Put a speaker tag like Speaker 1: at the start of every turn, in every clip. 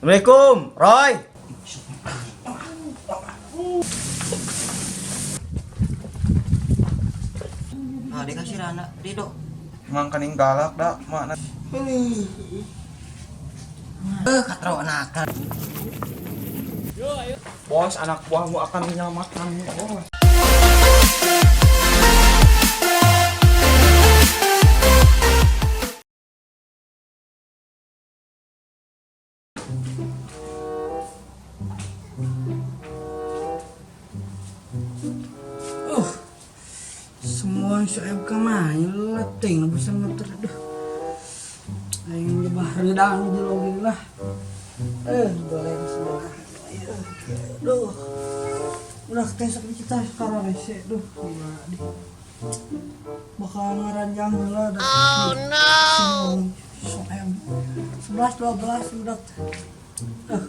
Speaker 1: Assalamualaikum, Roy.
Speaker 2: Ah, dikasih anak Rido.
Speaker 3: Mang kaning galak dah, mana.
Speaker 2: Eh, katro nakal.
Speaker 3: Bos, anak buahmu akan menyelamatkanmu, bos.
Speaker 4: Semua saya kemana leteng bisa motor, aduh. Aing lebah redang dulu lah. Eh, boleh sebelah. Aduh. Udah kesok kita sekarang sih, duh, gila deh. Bakal ngaranjang heula dah. Oh no. 11 12 udah. Eh.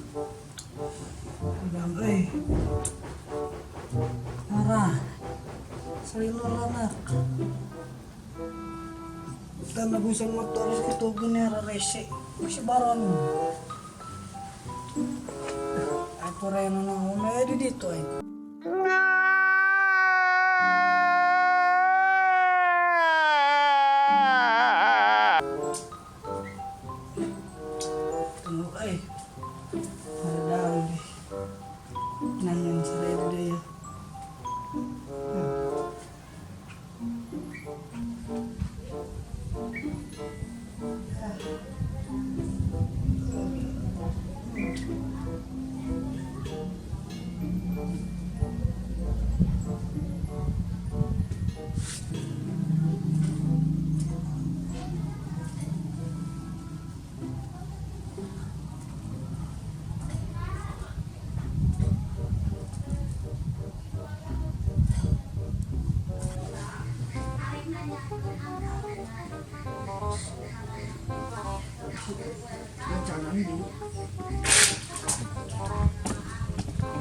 Speaker 4: Udah euy. Marah. Salilo anak. Dan nagusan motor gitu gini rese. Masih baron. Aku rena naon eh di ditu aing. Tunggu eh. Ada deh. Nanyan sare deh ya.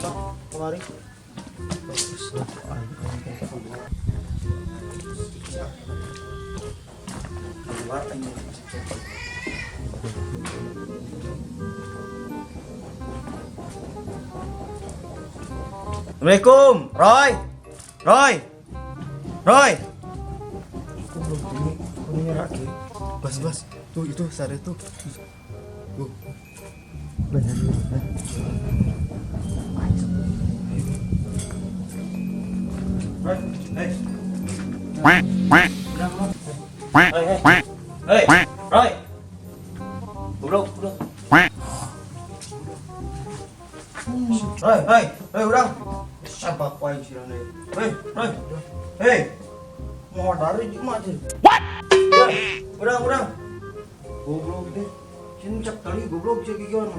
Speaker 3: Sok, kemari. Keluar
Speaker 1: Assalamualaikum, Roy. Roy. Roy.
Speaker 3: Goblok ini, ini lagi.
Speaker 1: Bas, bas. Tuh itu sare tuh. Tuh.
Speaker 3: Roy, hey.
Speaker 1: Hei, hei. Hei, Roy. Goblok, goblok. Roy, hei, hei, urang. Siapa ku aing sih? Hei, Roy. Hei.
Speaker 3: Mau dari cuma sih.
Speaker 1: What? Urang, urang. Goblok deh. Sini cek tali goblok sih gimana.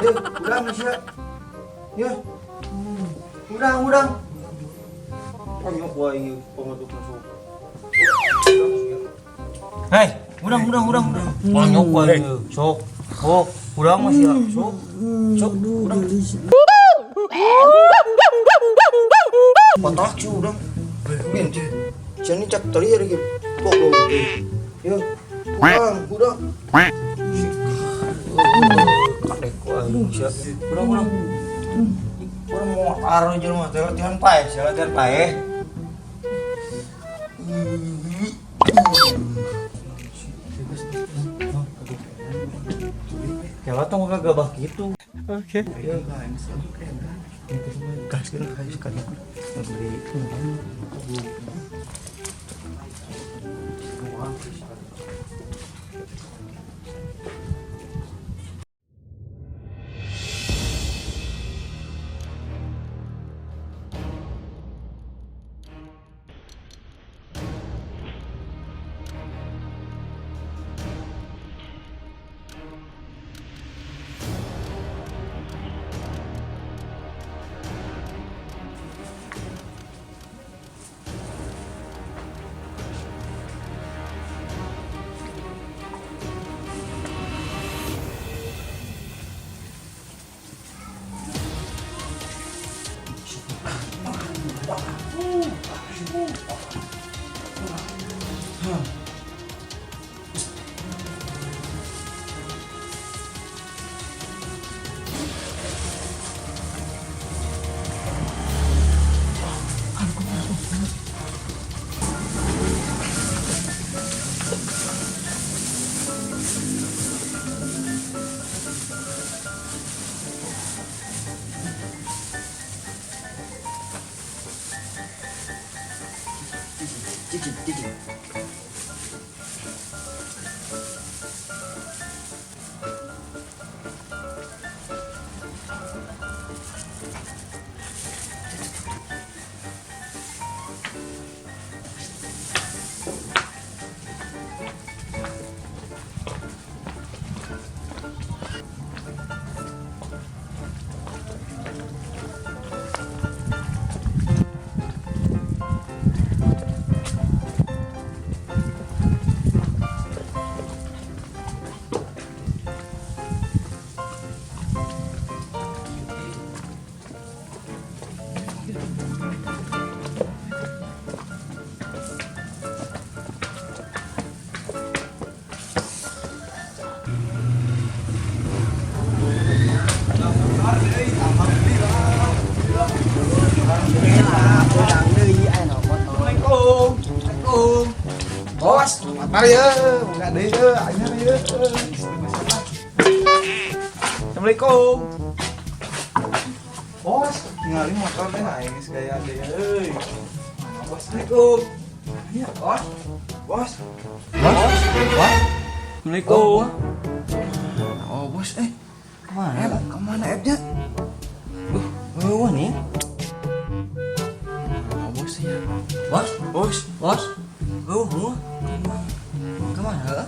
Speaker 1: Eh, urang sih. Ya. Urang, urang. Konyol ku aing pengaduk masuk. Hei, urang, urang, urang, urang. Konyol ku aing. Sok. Sok, urang masih ya. Sok. Sok, urang. Patah sih urang. Bin, sini cek tali hari gitu. Goblok. Ya. Urang, urang. Kadek ku aing sia. Urang, urang. Urang mau taruh jelema teh latihan paeh, sia latihan paeh. Kela tong gabah gitu.
Speaker 3: Oke.
Speaker 1: Ya, gas kan gas kan. Beli.
Speaker 2: Cicing, cicing.
Speaker 5: Assalamualaikum. Assalamualaikum. Bos, mari ya, enggak deh ya, anyar ya. Assalamualaikum. Bos, ningali motor teh aing geus gaya deui euy. Mana bos? Assalamualaikum. Iya, bos. Bos. Bos. Bos. Assalamualaikum. Oh, bos eh.
Speaker 1: Kemana?
Speaker 5: Ep, kemana Epnya?
Speaker 1: Wah nih.
Speaker 5: Oh, bos ya.
Speaker 2: Bos,
Speaker 5: Bos.
Speaker 2: bos. Oh, kemana?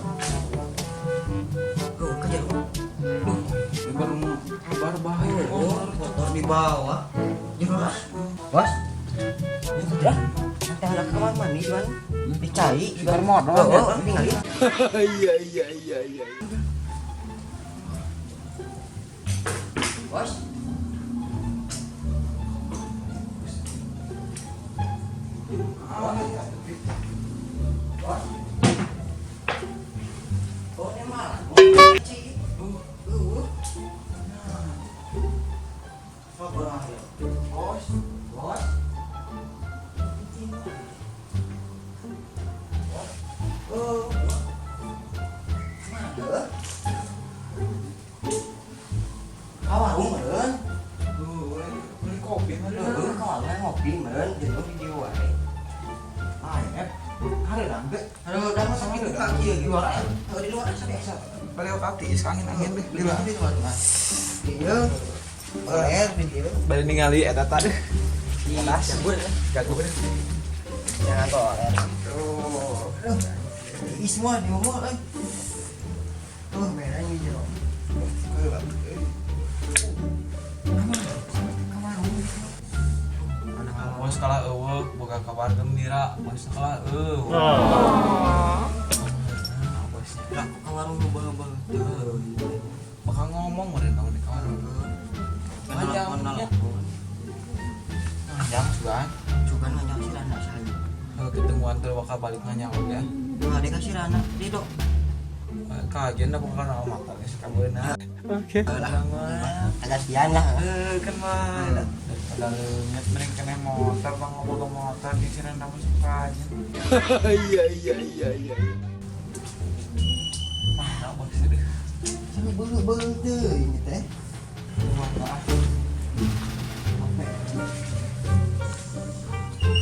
Speaker 2: Oh, kejar.
Speaker 5: Baru mau kabar bahaya.
Speaker 2: Oh, motor di bawah. Bos. Bos. Ya, nanti ada ke kamar mandi cuman dicari.
Speaker 5: Sekitar modal,
Speaker 2: Oh,
Speaker 5: ya?
Speaker 2: oh, tinggalin.
Speaker 5: Iya.
Speaker 2: Bos. Bos. Oh, ini malah.
Speaker 5: Bos.
Speaker 2: Bos. Oh. Mana? Ka warung meureun.
Speaker 5: Beli kopi mah.
Speaker 2: Heuh, ka warung ngopi meureun, jeung video wae.
Speaker 5: Ah, Ep. Hareurang teh.
Speaker 2: Aduh, udah mah sakit kaki ya di luar. Heuh, di luar asa biasa.
Speaker 5: Balik kaki is angin-angin deh di luar.
Speaker 2: Di luar. Iya. Oleh video.
Speaker 5: Balik ningali eta tadi.
Speaker 2: Panas.
Speaker 5: Gagu deh.
Speaker 2: Jangan goler.
Speaker 5: Tuh.
Speaker 2: Aduh. Ih, semua di rumah euy. Tuh, merahnya jero.
Speaker 5: Bos kalah eueuh boga kabar gembira, bos kalah eueuh. Nah, bosnya.
Speaker 2: Lah, ka warung lubang-lubang.
Speaker 5: Bakal ngomong meureun kamu di kamar.
Speaker 2: Panjang.
Speaker 5: Panjang sugan.
Speaker 2: Sugan nanya si Rana saya.
Speaker 5: Kalau ketemuan tuh bakal balik nanya ya.
Speaker 2: Nah, dia kasih Rana, dia dok.
Speaker 5: Kajian dah bukan nama motor geus kabeuna. Oke.
Speaker 2: Agak sian lah.
Speaker 5: Kan mah. Daripada leungeut mending kena motor bang ngobrol ke motor di sini nama suka aja. Iya. Mana bos deh.
Speaker 1: Sampai beuh-beuh teh ini teh.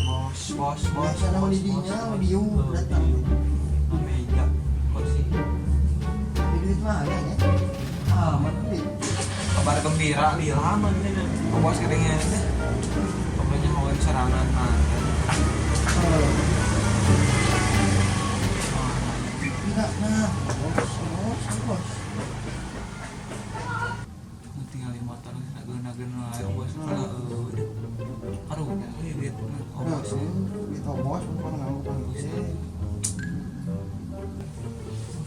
Speaker 5: Bos, bos, bos.
Speaker 1: Biasa nama di dinya, diu datang.
Speaker 5: Meja, kursi.
Speaker 1: Di duit mah ada ya.
Speaker 5: Ah, mana
Speaker 1: Duit.
Speaker 5: Kabar gembira lila mah ini. Oh, bos kedengean teh. Pokoknya hawan serangan mah.
Speaker 1: Tidak, nah. Bos, bos, bos.
Speaker 5: Tinggal motor geuna-geuna ayo bos kalah eueuh. Karunya euy duit oh bos.
Speaker 1: Duit oh bos, bukan nganggo bos.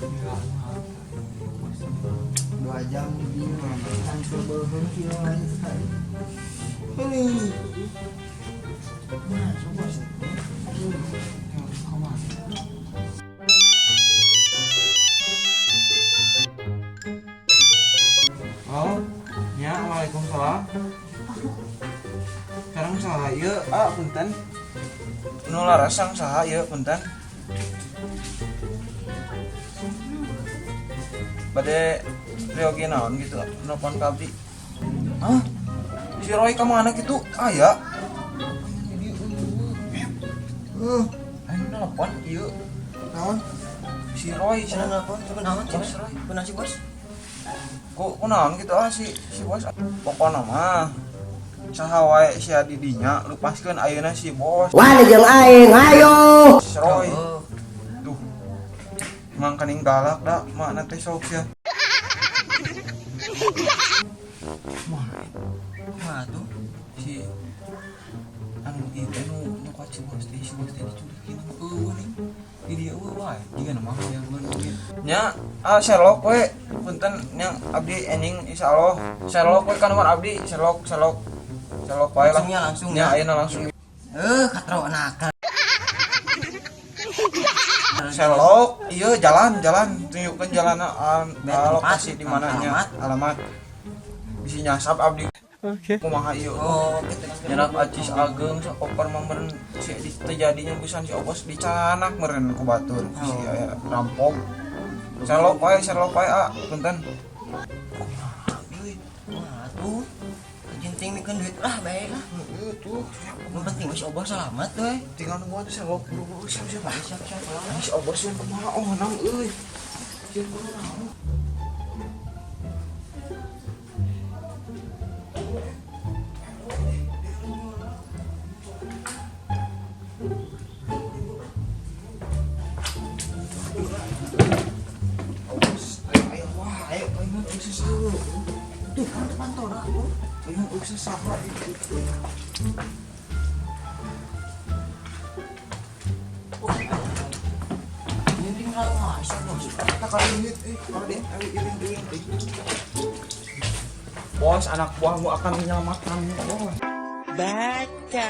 Speaker 5: Gila mah. Bos.
Speaker 1: 2 jam di dieu mah. Hancur beuheung kieu aja sekali. Ini. Nah, so bos.
Speaker 5: Halo, ya, waalaikumsalam. Sekarang saha ieu, ah punten. Nu larasang saha ieu punten. Bade riogi naon gitu, nelpon ka abdi. Hah? Si Roy ka mana gitu? Aya. Ayo
Speaker 2: Nelpon ieu.
Speaker 5: Naon? Si Roy
Speaker 2: Cenah
Speaker 5: cenah.
Speaker 2: nelpon, coba naon
Speaker 5: Bos
Speaker 2: cenah.
Speaker 5: Roy.
Speaker 2: Kunaon si bos?
Speaker 5: Kok kunaon gitu ah si si bos. Pokona mah saha wae sia di dinya lupaskeun ayeuna si bos.
Speaker 1: Wah, jeung aing, ayo.
Speaker 5: Si Roy.
Speaker 2: Oh,
Speaker 5: Duh. Emang kening galak da mak nanti sok sia.
Speaker 2: kumaha tuh?
Speaker 5: Si anu ieu teh nu nyokot si bos teh diculikin eueuh nih. Di dia eueuh wae. Jiga mah hayang duit. Nya, ah Sherlock we punten nya abdi enjing insyaallah. Sherlock we ka nomor abdi, Sherlock Sherlock. Sherlock wae lah.
Speaker 2: Langsungnya langsung
Speaker 5: Nya
Speaker 2: ya.
Speaker 5: ayeuna langsung.
Speaker 2: Eh, katro nakal.
Speaker 5: Sherlock, iya jalan jalan tunjukkan jalan
Speaker 2: Tempat,
Speaker 5: lokasi di mananya, alamat. Bisi nyasap abdi.
Speaker 3: Oke.
Speaker 5: Kumaha ieu?
Speaker 2: Oh, gitu.
Speaker 5: Nyerak acis ageng sakoper mah meureun si teu jadinya pisan si obos dicanak meureun ku batur si aya rampok. Sherlock wae ah, punten. Kumaha euy?
Speaker 2: Kumaha tuh? Jenting mikeun duit lah bae lah.
Speaker 5: Heueuh tuh.
Speaker 2: Nu penting mah si obos selamat we.
Speaker 5: Tinggal nungguan tuh Sherlock buru-buru siap siap.
Speaker 2: Siap siap lah.
Speaker 5: Si obos yang kumaha oh nang euy. Sieun kumaha naon? Awas, ayo, ayo, wah, ayo, ayo, ayo, ayo,
Speaker 2: Tuh, kan depan tora tuh.
Speaker 5: ayo, ayo, saha.
Speaker 2: Jenting lah masa bos.
Speaker 5: Kita kali ini, kalau dia, ayo, iring, iring, iring. Bos, anak buahmu akan menyelamatkanmu, bos.
Speaker 2: Baca.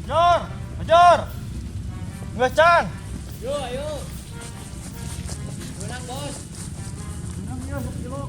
Speaker 3: Jor, Jor. Geus can.
Speaker 4: Yo, ayo. Menang, bos.
Speaker 3: Menang ya, kilo.